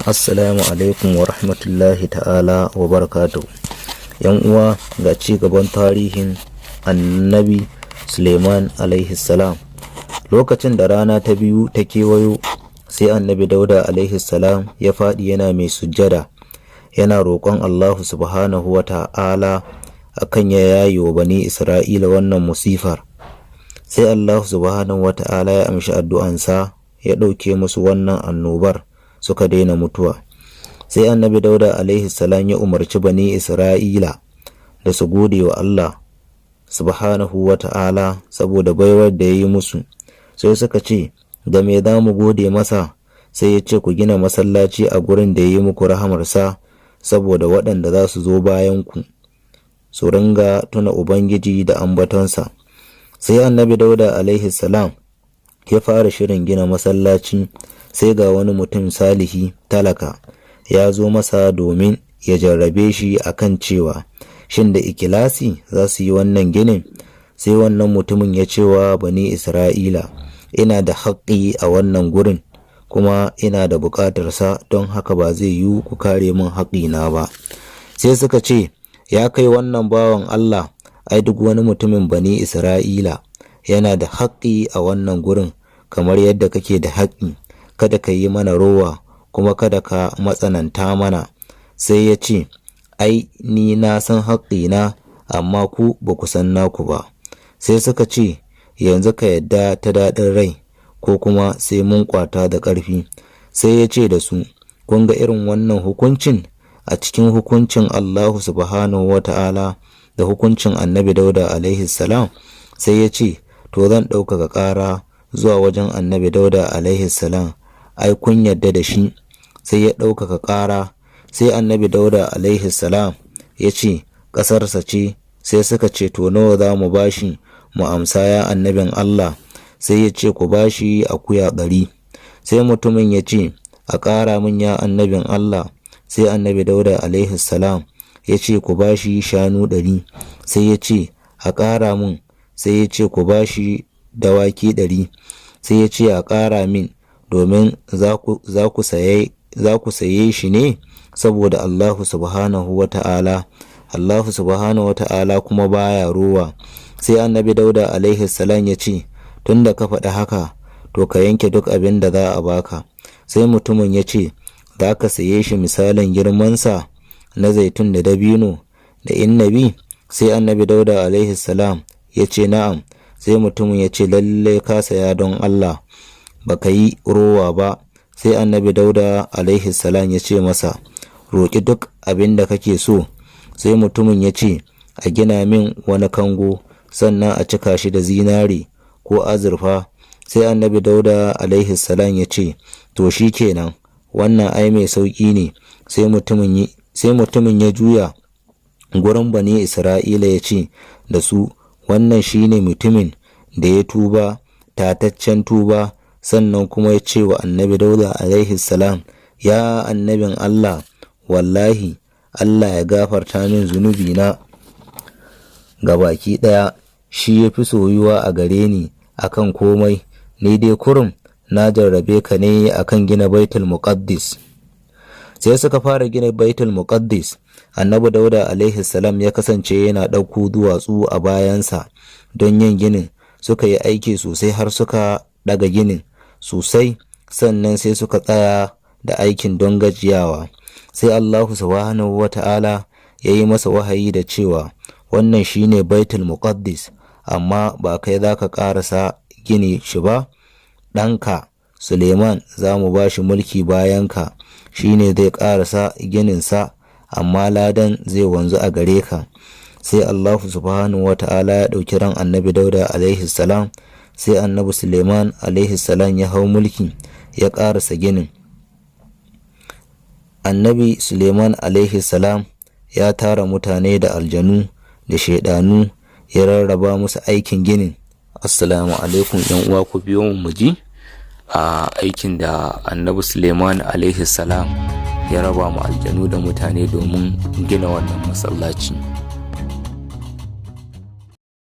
Assalamu alaikum wa rahmatullahi ta'ala wa barakatuh. ‘Yan uwa, ga ci gaban tarihin Annabi Suleiman alaihi salam. Lokacin da rana ta biyu ta kewayo, sai Annabi Dauda alaihi salam ya faɗi yana mai sujjada, yana roƙon Allahu subhanahu wa ta'ala akan ya yaye wa Bani Isra'ila wannan musifar. Sai Allahu subhanahu wa ta'ala ya amshi addu'ansa, ya ɗauke musu wannan annobar, suka daina mutuwa. Sai Annabi Dauda alaihi salam ya umarci Bani Isra'ila da su gode wa Allah subhanahu wa ta'ala saboda baiwar da ya yi musu. Sai suka ce, "Da me za mu gode masa?" Sai ya ce, "Ku gina masallaci a gurin da ya yi muku rahamarsa, saboda waɗanda za su zo bayan ku su ringa tuna Ubangiji da ambatonsa." Sai Annabi Dauda alaihi salam ya fara shirin gina masallaci, sai ga wani mutum salihi talaka ya zo masa domin ya jarrabe shi akan cewa shin da ikilasi za su yi wannan ginin. Sai wannan mutumin ya cewa Bani Isra'ila, "Ina da haƙƙi a wannan gurin, kuma ina da buƙatarsa, don haka ba zai yiwu ku kare min haƙƙina ba." Sai suka ce, "Ya kai wannan bawan Allah, ai duk wani mutumin Bani Isra'ila yana da haƙƙi a wannan gurin kamar yadda kake da haƙƙi. Kada ka yi mana rowa, kuma kada ka matsananta mana." Sai ya ce, "Ai ni na san haƙƙina, amma ku ba ku san naku ba." Sai suka ce, "Yanzu ka yadda ta daɗin rai, ko kuma sai mun ƙwata da ƙarfi?" Sai ya ce da su, "Kun ga irin wannan hukuncin a cikin hukuncin Allahu subhanahu wa ta'ala da hukuncin Annabi Dauda alaihi salam." Sai ya ce, "To, zan ɗaukaka ƙara zuwa wajen Annabi Dauda alaihi salam. Ai kun yarda da shi." Sai ya ɗaukaka ƙara. Sai Annabi Dauda alaihi salam ya ce ƙasarsa ce. Sai suka ce, "To, nawa za mu bashi mu amsa, ya annabin Allah?" Sai ya ce, "Ku bashi akuya 100." Sai mutumin ya ce, "A ƙara min, ya annabin Allah." Sai Annabi Dauda alaihi salam ya ce, "Ku bashi shanu 100." Sai ya ce, "A ƙara min." Sai ya ce, "Ku bashi dawaki 100." Sai ya ce, "A ƙara min, domin za ku saye shi ne saboda Allahu subhanahu wa ta'ala. Allahu subhanahu wa ta'ala kuma baya rowa." Sai Annabi Dauda alaihi salam ya ce, "Tun da ka faɗi haka, to ka yanke duk abin da za a baka." Sai mutumin ya ce, "Za ka saye shi misalin girmansa na zaitun da dabino da innabi?" Sai Annabi Dauda alaihi salam ya ce, "Na'am." Sai mutumin ya ce, "Lalle ka saya don Allah, baka yi rowa ba." Sai Annabi Dauda alaihi salam ya ce masa, "Roƙi duk abin da kake so." Sai mutumin ya ce, "A gina min wani kango, sannan a cika shi da zinare ko azurfa." Sai Annabi Dauda alaihi salam ya ce, "To, shi kenan, wannan ai mai sauƙi ne." Sai mutumin ya juya gurin Bani Isra'ila ya ce da su, "Wannan shine mutumin da ya tuba tataccen tuba, sannan kuma ya ce wa Annabi Dauda alaihi salam, 'Ya annabin Allah, wallahi Allah ya gafarta min zunubina ga baki ɗaya shi ya fi soyuwa a gare ni akan komai. Ni dai kurum na jarrabe ka ne akan gina Baitul Muqaddis." Sai suka fara gina Baitul Muqaddis. Annabi Dauda alaihi salam ya kasance yana ɗauko duwatsu a bayansa don yin ginin. Suka yi aiki sosai har suka ɗaga ginin sosai, sannan sai suka tsaya da aikin don gajiyawa. Sai Allahu subhanahu wa ta'ala ya yi masa wahayi da cewa, "Wannan shine Baitul Muqaddis, amma ba kai za ka ƙarasa gini shi ba. Ɗanka Suleiman za mu ba shi mulki bayanka, shi ne zai ƙarasa gininsa, amma ladan zai wanzu a gare ka." Sai Allahu subhanahu wa ta'ala ya ɗauki ran Annabi Dauda alaihi salam. Sai Annabi Suleiman alaihi salam ya hau mulki, ya ƙarasa ginin. Annabi Suleiman alaihi salam ya tara mutane da aljanu da shaidanu, ya rarraba musu aikin ginin. Assalamu alaikum yan uwa, ku biyo mu ji a aikin da Annabi Suleiman alaihi salam ya raba mu aljanu da mutane domin gina wannan masallaci.